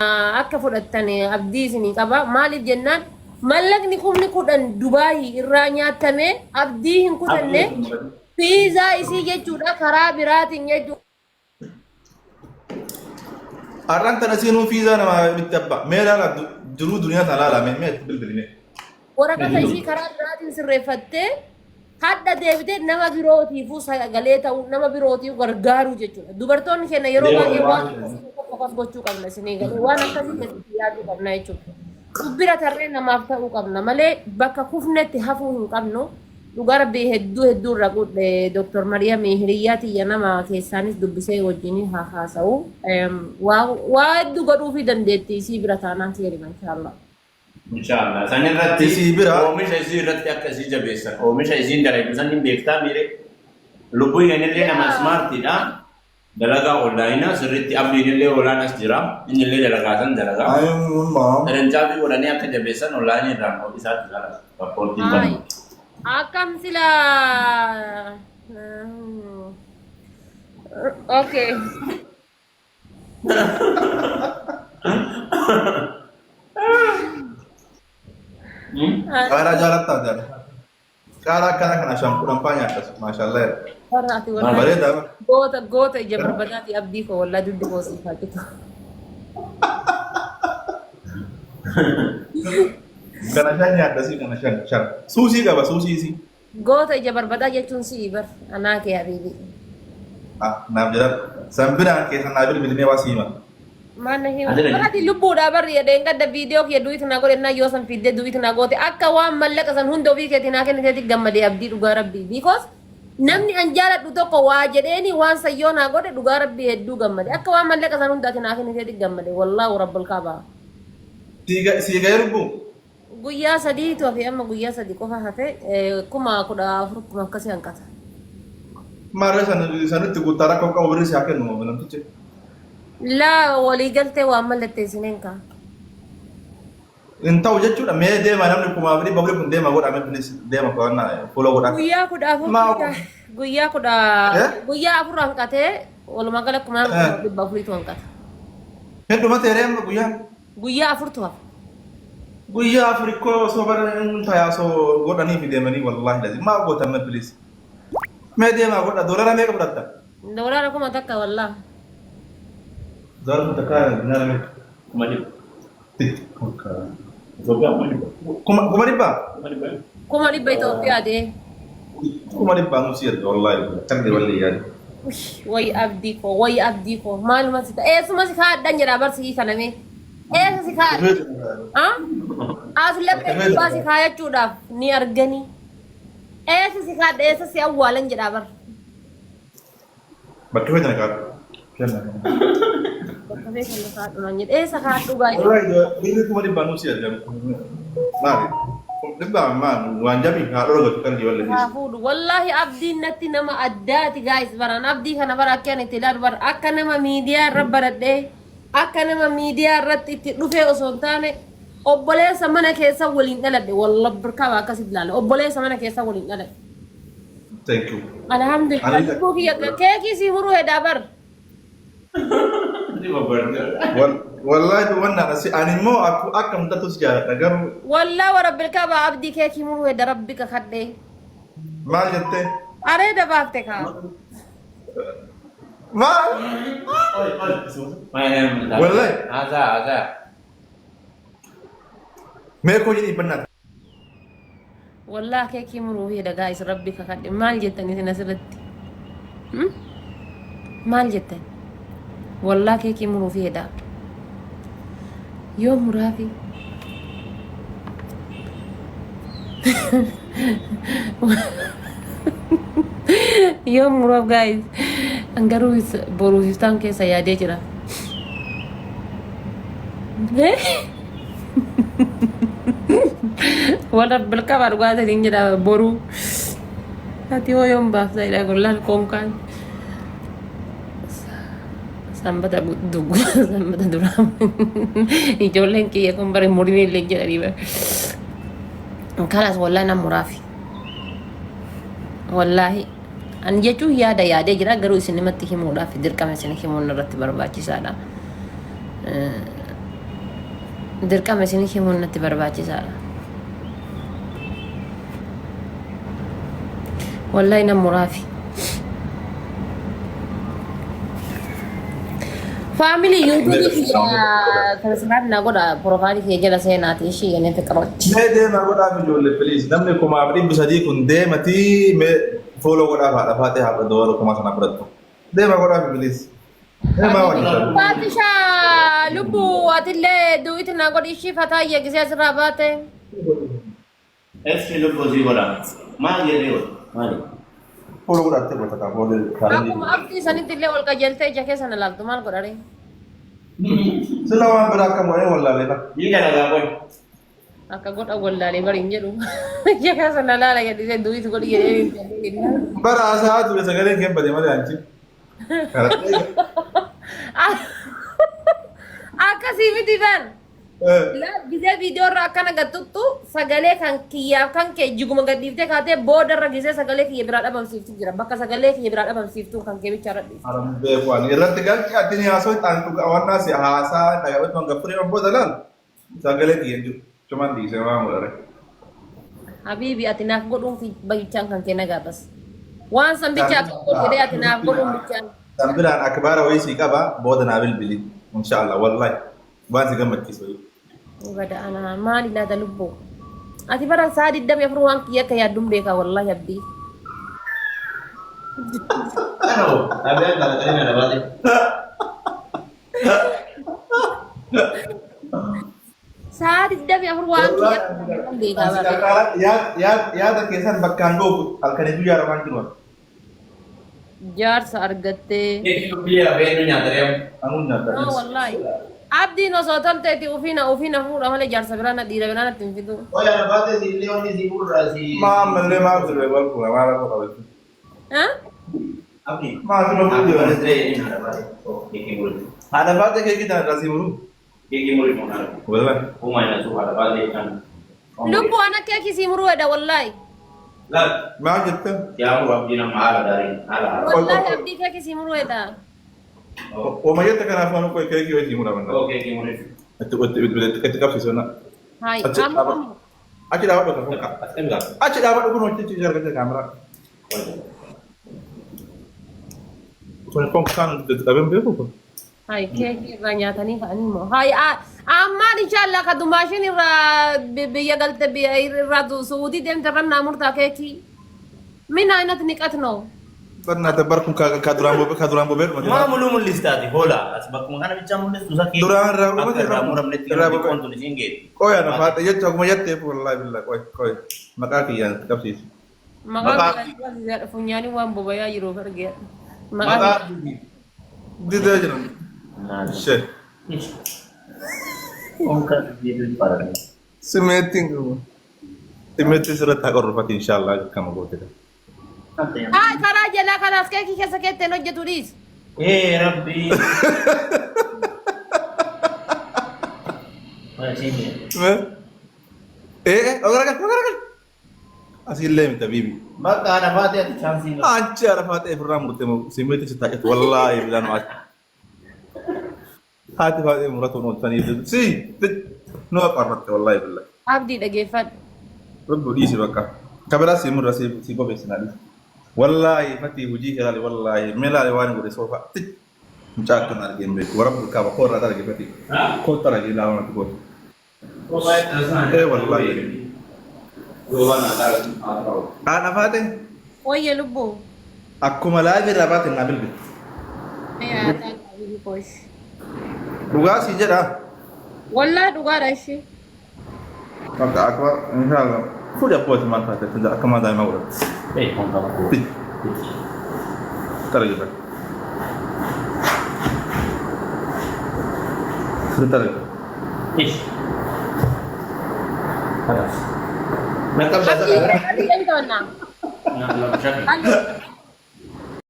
Akka fudhattan abdii isinii qaba. Maaliif jennaan mallaqni 10,000 Dubaayii irraa nyaatamee abdii hin kutanne fiizaa isii jechuudha karaa biraatiin jechuudha. Har'aan tana seenuun fiizaa namaa bitti abbaa. Mee laala jiruu duniyaa tana laala mee mee itti bilbili mee. Waraqata isii karaa biraatiin sirreeffattee hadha deebitee nama birootiifuu sagalee ta'uu nama birootiif gargaaruu jechuudha. Dubartoonni keenya yeroo baay'ee waan akkasii focus gochuu qabna isinii galee waan akkasii keessatti yaaduu qabna jechuudha. Bira tarree namaaf ta'uu qabna malee bakka kufnetti hafuu hin qabnu. Dhugaa rabbii hedduu hedduu irraa qudhe Dr. Mariyamii hiriyyaa tiyya nama keessaanis dubbisee wajjin haa haasa'u. Waa hedduu godhuufii dandeetti isii bira taanaan seerima inshaallah. Inshaallah. San irratti Isii bira oomisha isii irratti akka isii jabeessan oomisha isiin dalaydu san hin beektaa miire lubbuun illee nama Yaa. smartiidha. Dalagaa onlaayinaa sirriitti abdiin illee olaan as jira. Inni illee dalagaa san dalagaa. Ayummaa. Sadancaafii godhanii akka jabeessan onlaayinii irraan isaatti jala sappoortiin Haay. banna. Akkam silaa. Okay. Qaaraa jaalattaa jaala. Qaaraa akkana kana shan kudhan faa nyaattas maashaallah. Warra ati wallahi Bareedaa bara. goota goota ija barbadaati abdii koo wallahi duddi koo siif haa citu. Kana shan nyaadhasii kana shan shan. Suusii qaba suusii isii. Goota ija barbadaa jechuun si'i bar anaa kee habiibi. Ah, naaf jedha. San biraan keessa naa bilbilimee waa sii hima. Maal na hima? Adila Ati lubbuudhaa barri jedheen gadda viidiyoo kiyya du'it naa godhe naa yoo san fiddee du'it naa goote akka waan mallaqa san hunda ofii keetii naa kenniteeti gammadee abdii dhugaa rabbii. Because namni an jaaladhu tokko waa jedheeni waan san yoo naa godhe dhugaa rabbii hedduu gammade. Akka waan mallaqa san hunda ati naa kenniteeti gammade. Wallaahu rabbul kaabaa. Sii ga'ee lubbuu? Guyyaa sadiitu hafe amma guyyaa sadi qofa hafe 14,000 kuma akkasii hanqata. Maarree san sanitti guuttaa rakkoo qabu birri si haa kennu namtichi. Laa walii galtee waan mallatteessineen kaa. Hin ta'u jechuudha mee deema namni 4,400 kun deema godha mee please deema qo'annaa follow godha. Guyyaa 14 Maa guyyaa kudha Eh? guyyaa afur hanqatee walumaa gala kumaa Eh. dhibba afuriitu hanqata. Hedduma teeree amma guyyaa. Guyyaa afurtu hafa. Guyyaa afur ikkoo osoo bara hin tayaa osoo godhanii fi deemanii wallaahi lazim maa gootan mee please. Mee deemaa godha doolara meeqa fudhatta? Doolaara 1000 wallah. Doolara 1000 dinaara meeqa? 100,000. Itoophiyaa 100,000. 100,000? 100,000. 100,000 Itoophiyaa ta'e. 100,000 nusi erga wallaahi kan walli yaadu. Wayi abdii koo wayi abdii koo maaluma si ta'e eessuma si kaa'adhan jedhaa barsii kana mee eessa si kaa'adha? Ah? As laphee gubbaa si kaayachuudhaaf ni arganii eessa si kaa'adha eessa si awwaalan jedhaa bar. Bakka feetan kaa'adhu. Kenna. Bakka feetan na kaa'adhu naan jedhe eessa kaa'adhu gaa'e. Wallaahi birri 100,000 nusi erga. Maali? Dhibbaa maal waan jabi haa dhorgatu qalbii walli Haa fuudhu. Wallaahi abdiin natti nama addaati guys baran abdii kana bara akka ani itti ilaalu bara akka nama miidiyaa irra baradhee akka nama miidiyaa irratti itti dhufee osoo hin taane obboleessa mana keessa waliin dhaladhe wallah birkaaba akkasitti ilaala obboleessa mana keessa waliin dhaladhe. Thank you. Alhamdulillah Ani lubbuu kiyya keekii sii muruu hedaa bar. Ni babbarda. Wallaahi wannan asi ani immoo akka hundattu si jaaladha garuu Wallah wa rabbil kaaba abdii keekii muruu heda rabbi kakadhee. Maal jettee? Areeda baafte kaa. Maal? Wallahi. Haasaa haasaa. Mee koo jedhii bannaa. Wallah keekii muruu heda guys rabbi kakadhe maal jettan isin asirratti? Hmm? Maal jettan? Wallah keekii muruu fi heda. Yoo muraafi. Yoo muraaf guys. An garuu boruuf iftaan keessa yaadee jira. Warra bilqaba dhugaa sadiin jedha boruu. Ati hoo yoom baafta jedha gollaan koonkaan. Sanbata duggu sanbata duraa ijoolleen kiyya kun bare muriin illee jedhanii bara. Kalas wallaahi nan muraafi. Wallaahi ani jechuun yaada yaadee jira garuu isin namatti himuudhaaf dirqama isin himuun irratti barbaachisaadha. Dirqama isinii himuun natti barbaachisaadha. Wallahi nan muraafi. Family YouTube kiyya subscribe na godha, profile kiyya jala seenaati ishii yene fiqirochi. Mee deemaa godhaaf ijoollee, please. Namni 3,300 kun deematii mee follow godhaaf haadha faatee haadha dolara kuma sana fudhattu. Deemaa godhaaf, please. Deemaa wajjin. Faatisha lubbu, atillee du'iti na godhi ishii fataayya gisee asirraa baate. Eessi lubbuu sii godha. Maal jedhee godha? Maali? Follow godhattee goota kaa follow challenge. Akkuma abdii sanitti illee ol qajeeltee ija keessa na laaltu maal godhare? Sila waan biraa akkam godhee wallaalee fa. Ni dalagaa qoy. Akka godha wallaalee bari hin jedhu. Ija keessa na laala jedhee du'iti godhi jedhee hin jedhin. Bara haasa'aa ture sagaleen kee bade malee anchi. Akkasii miti bar. Gisee viidiyoo irra akkana gattuttu sagalee kan kiyyaaf kan kee jiguma gadhiiftee kaatee booda irra gisee sagalee kiyya biraa dhabamsiiftu jira. Bakka sagalee kiyya biraa dhabamsiiftu kan kee bicha irra dhiiftu. Haram beeku ani irratti galchi ati ni haasoo ta'an dhugaa waan naasi haasaa dhagabatu hanga furii booda laal sagalee kiyya jiru. Cumaan dhiisee waan godhare. Habiibi, ati naaf godhuun fi bichaan kan kee nagaa bas. Waan san bicha akka godhu jedhee ati naaf godhuun bichaan. San biraan akbaara wayii sii qaba, booda naa bilbili. Inshaallah, wallahi waan si gammachiisu wayii. Bada ana maali laata lubbuu? Ati bara sa'a 24 waan kiyya akka yaadduun beekaa wallahi abdii. Kanoo, dhaabee kalaqanii na dhabaate. Sa'a 24 waan kiyya akka yaadduun beekaa bara. Yaada keessan bakkaan ga'u halkanii guyyaa rafaan jiru. Jaarsa argattee. Biyya beenu nyaata deemu. Anuun nyaata. No wallahi. Abdiin osoo tolteeti ufiina ufiina fuudha malee jaarsa biraa na dhiira biraa natti hin fidu. Qoy arabaate si illee wanni si fuudhaa si. Maa ammallee maal ture wal fuudha maal rakkoo qabatu. Ha? Abdi. Maal sima fuudhu Happy birthday jedheen arabaate. Keekii muri. Haadha baatee keekii tana irraa sii muruu. Keekii muri kun haadha. Wallahi. Uumaa nyaatu haadha baatee kan. Lubbuu ana keekii sii muruu hedha wallahi. Laal. Maal jette? Yaa muru abdii nama haala gaarii haala haala. Wallahi abdii keekii sii muruu hedha. Ooma jette kanaaf waan qoy keekii wayii sii mura manna. Oo keekii muri. Itti itti itti itti qabsiisu na. Hai. Achi Amma dhaabadhu. Achi dhaabadhu kan kun. Achi dhaabadhu kun hojjechi argate kaameraa. Kun kun kan qabeen beeku kun. Hai, keekii irraa nyaatanii ka'anii moo? Hai, ammaan inshallah ka dumaashin irraa biyya galte biyya irraa Suudii deemte irra naa murtaa keekii. Min aynat niqat no. Barnaata bar kun ka duraan bobee ka duraan bobee dhumate. Maa muluu mul'istaati hoola as bakkuma kana bichaa mul'istu sakii. Duraan irraa dhumate Akka irraa muramnetti irraa nama bobee. xiqqoon tun isiin geetti. Qoya na faata jecha akkuma jetteef wallahi billah qoy qoy maqaa kiyyaan itti qabsiisi. Maqaan Maqaa funyaanii waan bobayaa jiruuf argee. Maqaa maqaa didee jiran. Ishee simeetiin qabu. Simeetii sirratti haa qorrufati inshallah akkama goote. Haa, karaa jalaa kanaas keekii keessa keetteen hojjetu dhiis. Ee Rabbi. Ee ogara gal ogara gal. Asiillee miti habiibi. Bakka haadha faatee ati chaansii qabu. Anchi haadha faatee ofirraa murte moo simeetii si taa'etu wallaahi bilaan waati. Haati faatee muratu nooltanii si nu aqarratte wallaahi billah. Abdii dhageeffadhu. Rabbi dhiisi bakka. Kabiraa si murra si si bobeessinaa dhiisi. Wallaahi fatii hojii kee laali wallaahi mee laali waan godhe soofa. Mucaa akkana argee hin beeku. Warra kaaba koo irraa arge fatii. Koo arge ilaa waan ati goote. Ee wallaahi. Haadha faatee Wayya lubbuu. Akkuma live irraa baate naa bilbili. Yaa taa'aa koosh. Dhugaa si jedha. Wallaahi dhugaadha ishee. Bakka akka inshallah. Fuudhi abbooti maal taate akka maa daa'imaa godhatte. Ee kun qaba. Tara jira. Sirriitti argita. Ish. Khalas. Nakabda Abdii abdii eenyu ta'annaa? Nah, shaki.